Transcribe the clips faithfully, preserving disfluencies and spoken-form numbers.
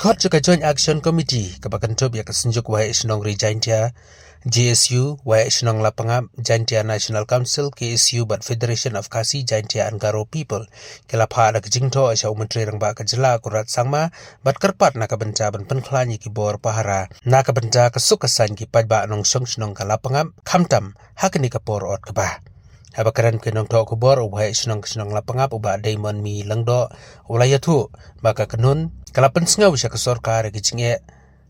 Khot jong ka Joint Action Committee kaba kynthup ïa ka Synjuk Waheh Shnong Ri Jaintia, J S U, Waheh Shnong Lapangap, Jaintia National Council, K S U bad Federation of Khasi Jaintia and Garo People ki la phah da ka jingthoh sha u Myntri Rangbah ka Jylla Conrad Sangma bad kyrpad na ka bynta ban pynkhlaiñ ïa ki bor pahara na ka bynta ka suk ka saiñ ki paidbah nongshong shnong ka Lapangap, khamtam ha kane ka por ot kaba. Haba kren ki nongthoh khubor, u Waheh Shnong ka shnong Lapangap, u Bah Diamond Mi Lyngdoh, u la ïathuh ba ka kynhun ka la pynsngew sha ka sorkar ïa ki jingeh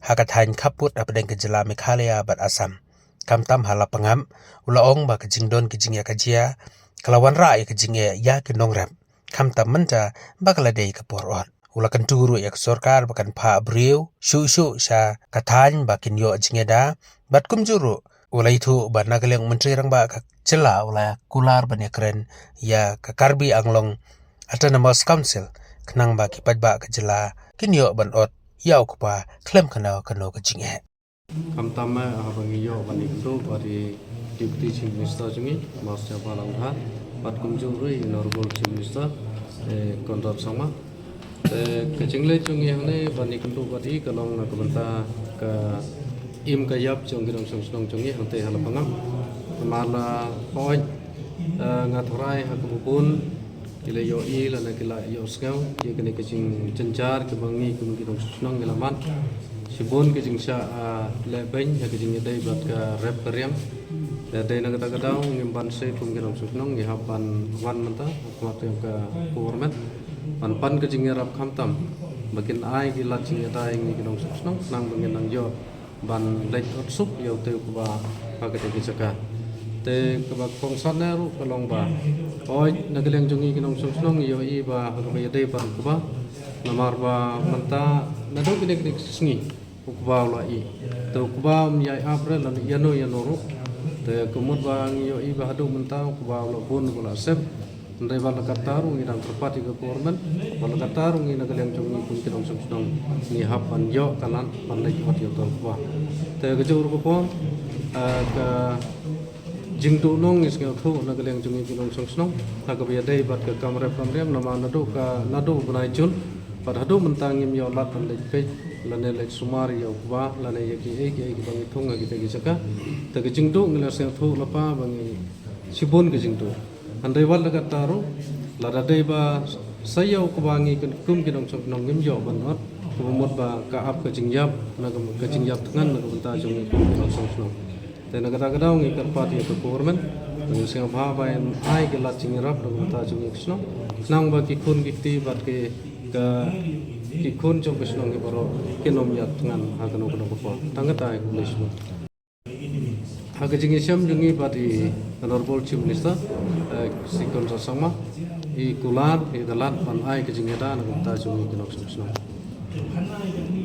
ha ka thaiñ khappud hapdeng ka jylla Meghalaya bad Assam. Khamtam ha Lapangap, u la ong ba ka jingdon ki jingeh ka jia ka la wanrah ïa ka jingeh ïa ki nongrep, khamtam mynta ba ka la dei ka por ot. U la kyntu ruh ïa ka sorkar ba kan phah briew shuh shuh sha ka thaiñ ba kin ïoh jingeh da, bad kumjuh ruh u la ïathuh ba na ka liang u Myntri Rangbah ka Jylla u la kular ban ïakren ïa ka Karbi Anglong Autonomous Council khnang ba ki paidbah ka jylla kin ïoh ban ot ïa u kpa khlem kano kano ka jingeh. Khamtam eh haba ngi ïoh ban ïakynduh bad i Deputy Chief Minister jong ngi, Bah Sniawbhalang Dhar, bad kumjuh ruh i Honorable Chief Minister, eh, Conrad Sangma. Te ka jingleit jong ngi hangne ban ïakynduh bad i ka long na ka bynta ka im ka ïap jong ki nongshong shnong jong ngi hangtei ha Lapangap. Namar la hooid, eh, nga tharai ha kaba bun ki la ïohi lane ki la ïohsngew ïa kane ka jingjynjar kaba ngi kum ki nongshong shnong ngi la mad. Shibun ka jingshah, ah, lehbeiñ ha ka jingïadei bad ka rep ka riang. Te dei na kata ka daw ngim banse kum ki nongshong shnong ngi hap ban wan mynta ha khmat jong ka government ban pan ka jingïarap khamtam ba kin ai ki lad jingïada ïa ngi ki nongshong shnong khnang ba ngin nang ïoh ban leit ot suk ïa utei u kba ha katei ka jaka. Te kaba kongsan ne ruh ka long ba, hooid, na ka liang jong ngi ki nongshong shnong ngi ïohi ba ha kaba ïadei bad u kba, namar ba mynta naduh kine kine ki sngi u kba u la ih. Te u kba um ïai ap re lane ïano ïano ruh. Te ka mut ba ngi ïohi ba haduh mynta u kba u la bun u la sep. Hynrei bad la katta ruh ngi dang kyrpad ïa ka government, bad la katta ruh ngi na ka liang jong ngi kum ki nongshong shnong ngi hap ban ïoh ka lad ban leit ot ïa uta u kba. Te ka jong ruh ka por, eh, ka jingduhnong ngi sngewthuh na ka liang jong ngi ki nongshong shnong ha kaba ïadei bad ka kam rep kam riang namar naduh ka, naduh u bnai Jun bad haduh mynta ngim ïoh lad ban leit peit lane leit sumar ïa u kba lane ïa kiei kiei kiba ngi thung ha kitei ki jaka. Te ka jingduh ngi la sngewthuh lypa ba ngi shibun ka jingduh. Hynrei wat la katta ruh, lada dei ba sa ïa u kba ngi kum ki nongshong shnong ngim ïoh ban ot, kaba mut ba ka ap ka jingïap, na ka, ka jingïap thngan na ka bynta jong ngi kum ki nongshong shnong. Te na kata ka daw ngi kyrpad ïa ka government ba ngi sngewbha ba in ai ki lad jingïarap na ka bynta jong ngi ki shnong, khnang ba ki khun ki kti bad ki, ka, ki khun jong ka shnong ki baroh kin ym ïap thngan ha kano kano ka por. Tang kata, khublei shibun. Ha ka jingïashem jong ngi bad i Honorable Chief Minister, eh, Shri Conrad Sangma, i kular, i da lad ban ai ka jingïada na ka bynta jong ngi ki nongshong shnong.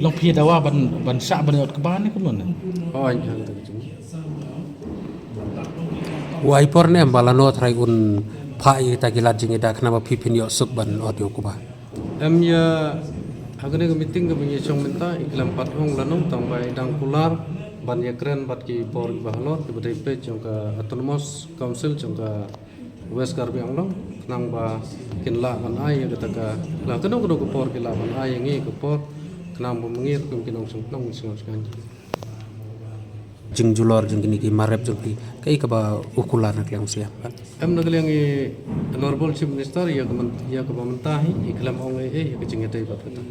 Long phi dawa ban, ban shah ban ïoh kba ne kumno ne? Oh, ai, ha ka jong. Wai por ne em ba lano trai un phah ïa kita ki lad jingïada khnang ba phi phin ïoh suk ban ot ïa u kba. Em ïa, ha kane ka meeting kaba ngi shong mynta, i khlem pat ong lano tang ba i dang kular ban ïakren bad ki bor kiba halor, kiba dei peit jong ka Autonomous Council jong ka West Karbi Anglong, khnang ba kin lah ban ai ïa kata ka, la kano kano ka por ki lah ban ai ïa ngi ka por, khnang ba ma ngi ruh kum ki nongshong shnong ngi sngewsih. Jingjulor jong kine ki marep jong ki, kaei kaba u kular na ka liang u Sniawbhalang? Em, na ka liang i Honorable Chief Minister, ïa ka myn-, ïa kaba mynta hi, i khlem ong ei ei ïa ka jingïadei bad kata.